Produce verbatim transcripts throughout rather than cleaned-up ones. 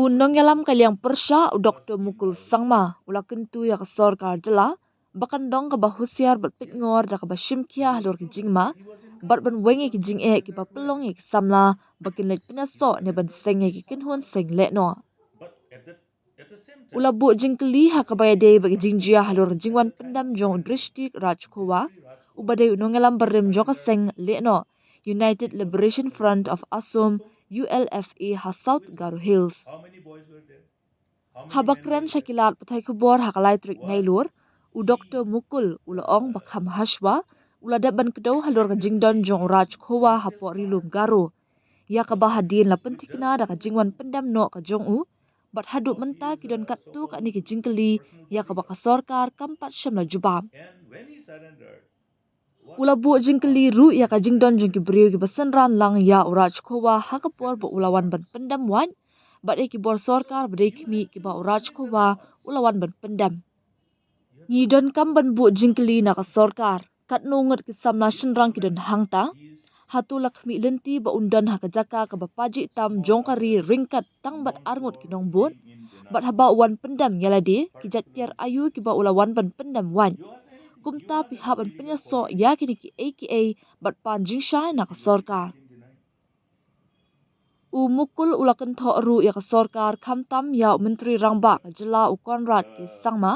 U nongïalam ka liang pyrshah u Doktor Mukul Sangma u la kyntu ïa ka sorkar jylla ba kan long kaba husiar bad peit ngor da kaba shim khia halor ki jingma bad ban weng ïa ki jingeh kiba pynlong ïa ki samla ba kin leit pynïasoh ne ban seng ïa ki kynhun seng lehnoh. U la buh jingkylli ha kaba ïadei bad ki jingjia halor jingwan pyndem jong u Drishti Rajkhowa uba dei u nongïalam barim jong ka seng lehnoh United Liberation Front of Assam, U L F A, ha South Garo Hills. Haba kren sha ki lad pathai khubor ha ka lai tarik Nailur, u Doktor Mukul u la ong ba kham hashwa u la dep ban kdew halor ka jingdon jong u Rajkhowa hapoh Ri Lum Garo, ïa kaba hadien la pynthikna da ka jingwan pyndem noh ka jong u bad haduh mynta ki don katto katne ki jingkylli ïa kaba ka sorkar kam pat shym la jubab. U la buh jingkylli ruh ïa ka jingdon jong ki briew kiba synran lang ïa u Rajkhowa ha ka por ba u la wan ban pyndem wait bad ïa ki bor sorkar ba dei khmih kiba u Rajkhowa u la wan ban pyndem. Ngi donkam ban buh jingkylli na ka sorkar, katno ngut ki samla shynrang ki don hangta? Hato la khmih lynti ba un don ha ka jaka kaba pajih tam jong ka ri ryngkat tang bad arngut ki nongbud? Bad haba u wan pyndem ïa lade, ki jait tiar aïu kiba u la wan ban pyndem wait? Kumta phi hap ban pynïasoh ïa kine kiei kiei bad pan jingshai na ka sorkar. U Mukul u la kynthoh ruh ïa ka sorkar khamtam ïa u Myntri Rangbah ka jylla u Conrad K Sangma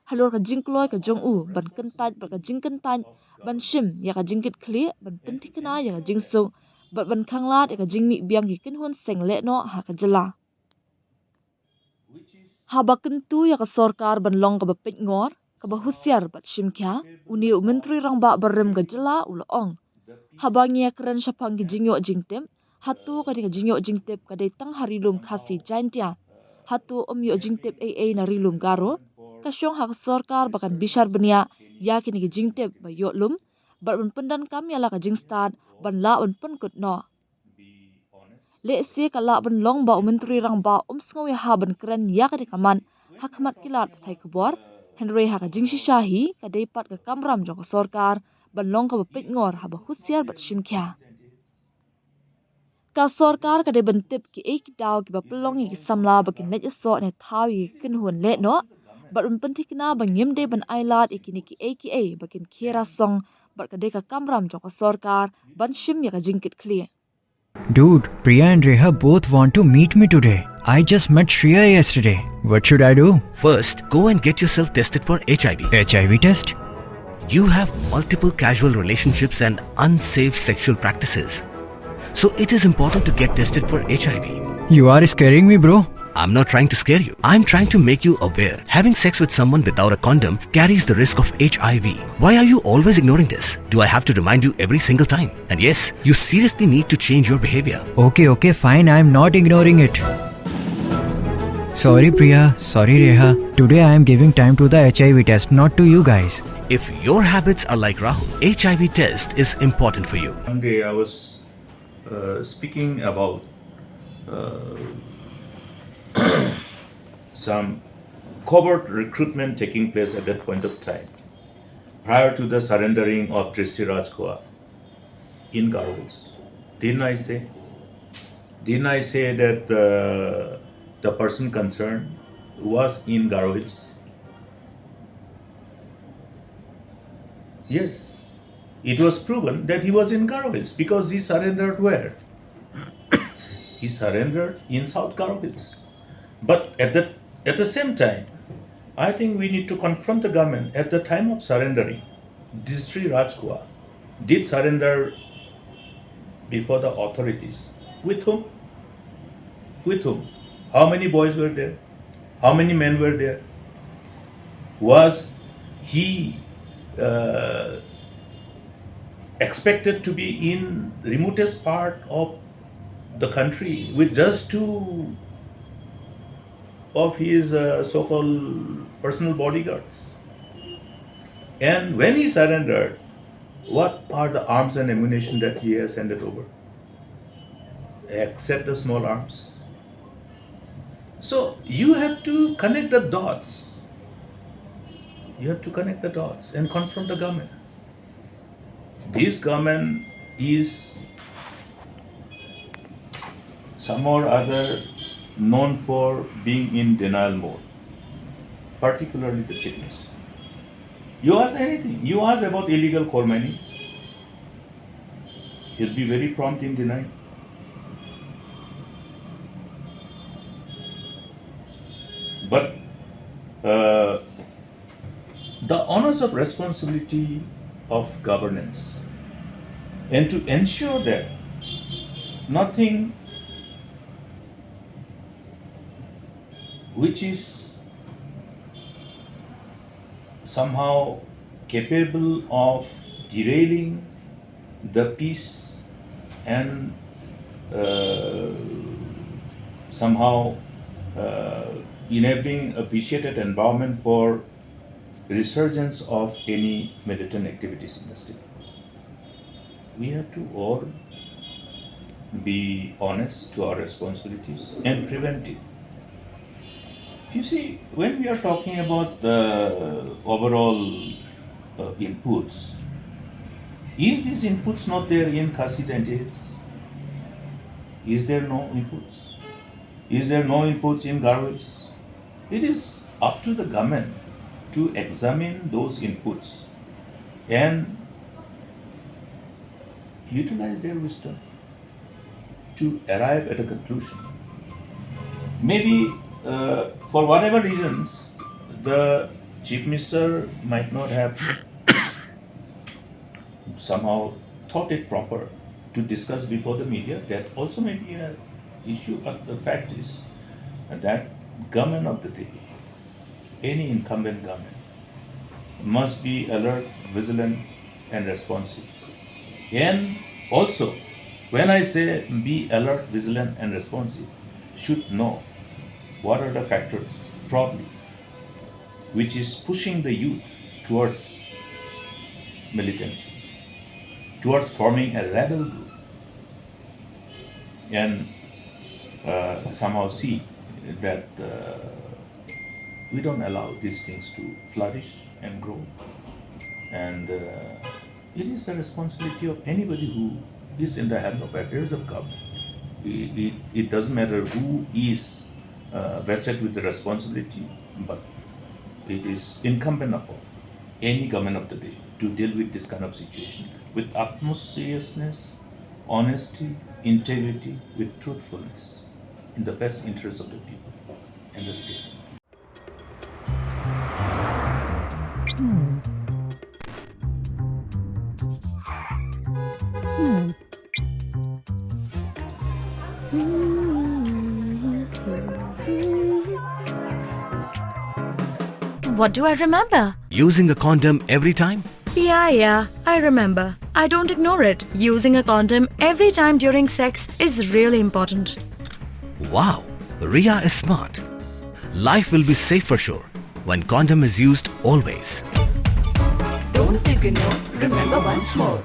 halor ka jingkloi ka jong u ban kyntait bad ka jingkyntait ban shim ïa ka jingkitkhlieh ban pynthikna ïa ka jingsuk bad ban khanglad ïa ka jingmih biang ki kynhun seng lehnoh ha ka jylla. Haba kyntu ïa ka sorkar ban long kaba peit ngor, kaba husiar bad shim khia, une u Myntri Rangbah barim ka jylla u la ong, haba ngi ïa kren shaphang ki jingïoh jingtip, hato kane ka jingïoh jingtip ka dei tang ha Ri Lum Khasi Jaintia? Hato ym ïoh jingtip ei ei na Ri Lum Garo? Ka shong ha ka sorkar ba kan bishar bniah ïa kine ki jingtip ba ïoh lum bad ban pyndonkam ïa la ka jingstad ban lah ban pynkut noh. Lehse ka lah ban long ba u Myntri Rangbah um sngew ïa ha ban kren ïa kane ka mat ha khmat ki lad pathai khubor, hynrei ha ka jingshisha hi ka dei pat ka kamram jong ka sorkar ban long kaba peit ngor, haba husiar bad shim khia. Ka sorkar ka dei ban tip kiei ki daw kiba pynlong ïa ki samla ba kin leit ïasoh ne thaw ïa ki kynhun lehnoh bad ban pynthikna ba ngim dei ban ailad ïa kine kiei kiei ba kin khie rasong, bad ka dei ka kamram jong ka sorkar ban shim ïa ka jingkitkhlieh. Dude, Priya and Reha both want to meet me today. I just met Shreya yesterday. What should I do? First, go and get yourself tested for H I V. H I V test? You have multiple casual relationships and unsafe sexual practices. So it is important to get tested for H I V. You are scaring me, bro. I'm not trying to scare you. I'm trying to make you aware. Having sex with someone without a condom carries the risk of H I V. Why are you always ignoring this? Do I have to remind you every single time? And yes, you seriously need to change your behavior. Okay, okay, fine. I'm not ignoring it. Sorry, Priya. Sorry, Reha. Today I am giving time to the H I V test, not to you guys. If your habits are like Rahul, H I V test is important for you. One day I was uh, speaking about uh, some covert recruitment taking place at that point of time, prior to the surrendering of Drishti Rajkhowa in Garo Hills. Didn't I say? Didn't I say that uh, the person concerned was in Garo Hills? Yes. It was proven that he was in Garo Hills because he surrendered where? He surrendered in South Garo Hills. But at the, at the same time, I think we need to confront the government at the time of surrendering. Drishti Rajkhowa did surrender before the authorities. With whom? With whom? How many boys were there? How many men were there? Was he uh, expected to be in remotest part of the country with just two of his uh, so-called personal bodyguards? And when he surrendered, what are the arms and ammunition that he has handed over? Except the small arms. So you have to connect the dots. You have to connect the dots and confront the government. This government is somehow or other known for being in denial mode, particularly the Chief Minister. You ask anything, you ask about illegal coal mining, he'll be very prompt in denying. But uh, the onus of responsibility of governance and to ensure that nothing which is somehow capable of derailing the peace and uh, somehow uh, enabling a vitiated environment for resurgence of any militant activities in the state. We have to all be honest to our responsibilities and prevent it. You see, when we are talking about the overall uh, inputs, is these inputs not there in Khasi Jaintia Hills? Is there no inputs? Is there no inputs in Garo Hills? It is up to the government to examine those inputs and utilize their wisdom to arrive at a conclusion. Maybe uh, for whatever reasons, the Chief Minister might not have somehow thought it proper to discuss before the media. That also may be an issue, but the fact is that government of the day, any incumbent government, must be alert, vigilant, and responsive. And also, when I say be alert, vigilant, and responsive, should know what are the factors probably which is pushing the youth towards militancy, towards forming a rebel group, and uh, somehow see that uh, we don't allow these things to flourish and grow. And uh, it is the responsibility of anybody who is in the helm of affairs of government. It, it, it doesn't matter who is uh, vested with the responsibility, but it is incumbent upon any government of the day to deal with this kind of situation with utmost seriousness, honesty, integrity, with truthfulness, in the best interest of the people and the state. What do I remember? Using a condom every time? Yeah, yeah, I remember. I don't ignore it. Using a condom every time during sex is really important. Wow, Ria is smart. Life will be safe for sure when condom is used always. Don't ignore, remember once more.